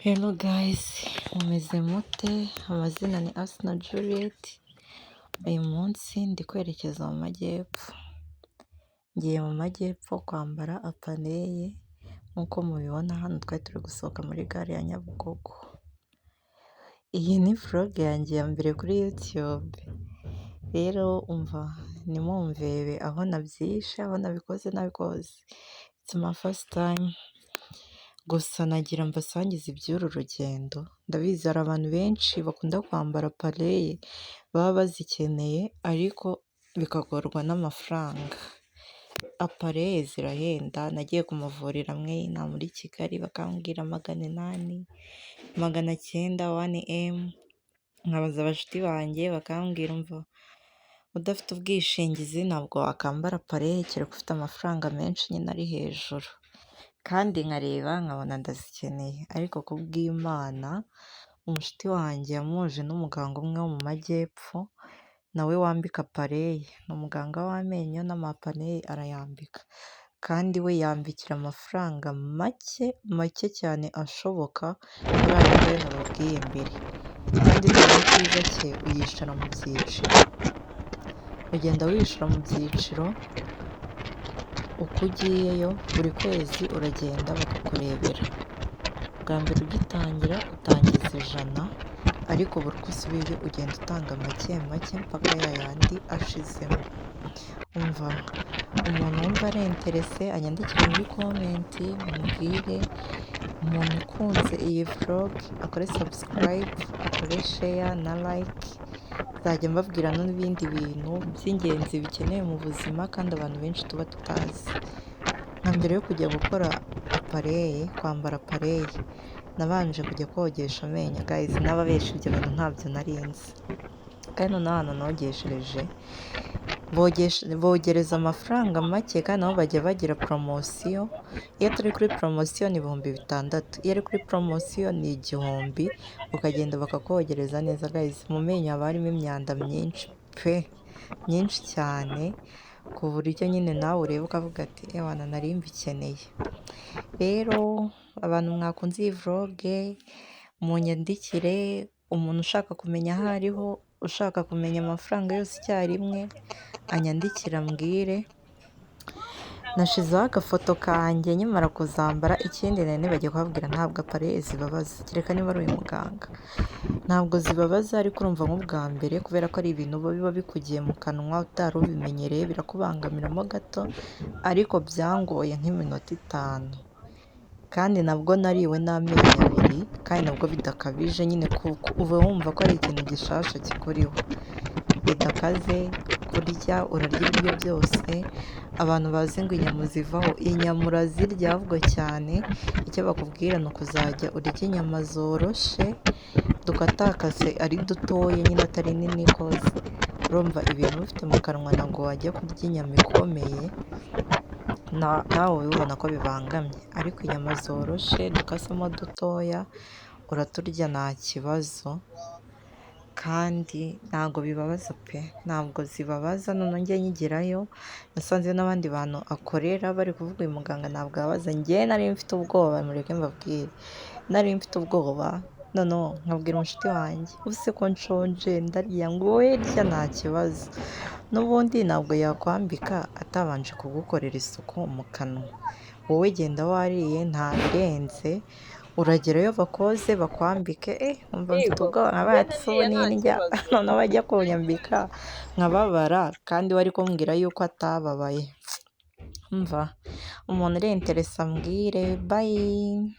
Hello guys, mumeze mute? Amazina ni Asina Juliet, uyu munsi ndi kwerekeza mu majyepfo. Ngiye mu majyepfo kwambara appareil, nk'uko mubibona hano twari turi gusohoka muri gare ya Nyabugogo. Iyi ni vlog yanjye ya mbere kuri YouTube, rero umva ntimumvebe aho nabyishe, aho nabikoze nabikoze. It's my first time, gusa nagira mbasangize iby'uru rugendo. Ndabizi hari abantu benshi bakunda kwambara appareil baba bazikeneye ariko bikagorwa n'amafaranga. Appareil zirahenda, nagiye ku mavuriro amwe y'inaha muri Kigali bakambwira 800, 900, 1M, nkabaza abashuti banjye bakambwira umva udafite ubwishingizi ntabwo wakambara appareil kereka ufite amafaranga menshi nyine ari hejuru. Kandi nkareba nkabona ndazikeneye, ariko ku bw'Imana umushuti wanjye yampuje n'umuganga umwe wo mu majyepfo nawe wambika appareil, ni umuganga w'amenyo n'ama appareil arayambika, kandi we yambikira amafaranga make make cyane ashoboka kuri ayo ngayo nababwiye mbere. Kandi noneho icyiza cye uyishyura mu byiciro, ugenda wishyura mu byiciro uko ugiyeyo buri kwezi uragenda bakakurebera. Bwa mbere ugitangira utangiza 100, ariko buri uko usubiyeyo ugenda utanga make make mpaka ya yandi ashizemo. Umva umuntu wumva ari intéressé anyandikire muri comment mubwire, umuntu ukunze iyi vlog akore subscribe, akore share na like, nzajya mbabwira n'ibindi bintu by'ingenzi bikenewe mu buzima kandi abantu benshi tuba tutazi. Nka mbere yo kujya gukora appareil, kwambara appareil, nabanje kujya kogesha amenyo guys, nababesha ibyo bintu ntabyo nari nzi. Kandi noneho ahantu nogeshereje bogereza amafaranga make kandi nabo bajya bagira poromosiyo, iyo turi kuri poromosiyo ni 6000, iyo ari kuri poromosiyo ni 1000, ukagenda bakakogereza neza guys. Mu menyo haba harimo imyanda myinshi pe, myinshi cyane, ku buryo nyine nawe ureba ukavuga ati ewana nari mbikeneye. Rero abantu mwakunze iyi vlog munyandikire, umuntu ushaka kumenya aho ariho, ushaka kumenya amafaranga yose icyarimwe anyandikire ambwire. Nashizeho agafoto kanjye nkimara kuzambara, ikindi nari nibagiwe kubabwira ntabwo appareil zibabaza, kereka niba ari uyu muganga. Ntabwo zibabaza ariko urumva nk'ubwa mbere kubera ko ari ibintu biba bikugiye mu kanwa utari ubimenyereye birakubangamiramo gato, ariko byangoye nk'iminota 5. Kandi nabwo nariwe n'amenyo abiri kandi nabwo bidakabije nyine uba wumva ko ari ikintu gishasha kikuriho. Bidakaze, kurya urarya ibiryo byose, abantu bazi ngo inyama zivaho, inyama urazirya ahubwo cyane, icyo bakubwira ni ukuzajya urya inyama zoroshe, dukatakase ari dutoya nyine atari nini koze, urumva ibintu uba ufite mu kanwa ntabwo wajya kurya inyama ikomeye, nawe ubibona ko bibangamye, ariko inyama zoroshe dukasemo dutoya uraturya nta kibazo, kandi ntabwo bibabaza pe, ntabwo zibabaza. Noneho njye nkigerayo nasanzeyo n'abandi bantu akorera bari kuvuga uyu muganga ntabwo ababaza, njye nari mfite ubwoba mureke mbabwire, nari mfite ubwoba noneho nkabwira umushuti wanjye ubuse ko nshonje ndarya, ngo wowe rya nta kibazo, n'ubundi ntabwo yakwambika atabanje kugukorera isuku mu kanwa, wowe genda wariye nta birenze, uragerayo bakoze bakwambike, nkumva mfite ubwoba nkavuga ati se ubu nindya noneho bajya kunyambika nkababara kandi we ari kumbwira yuko atababaye. Umva umuntu uri intéressé ambwire, bye.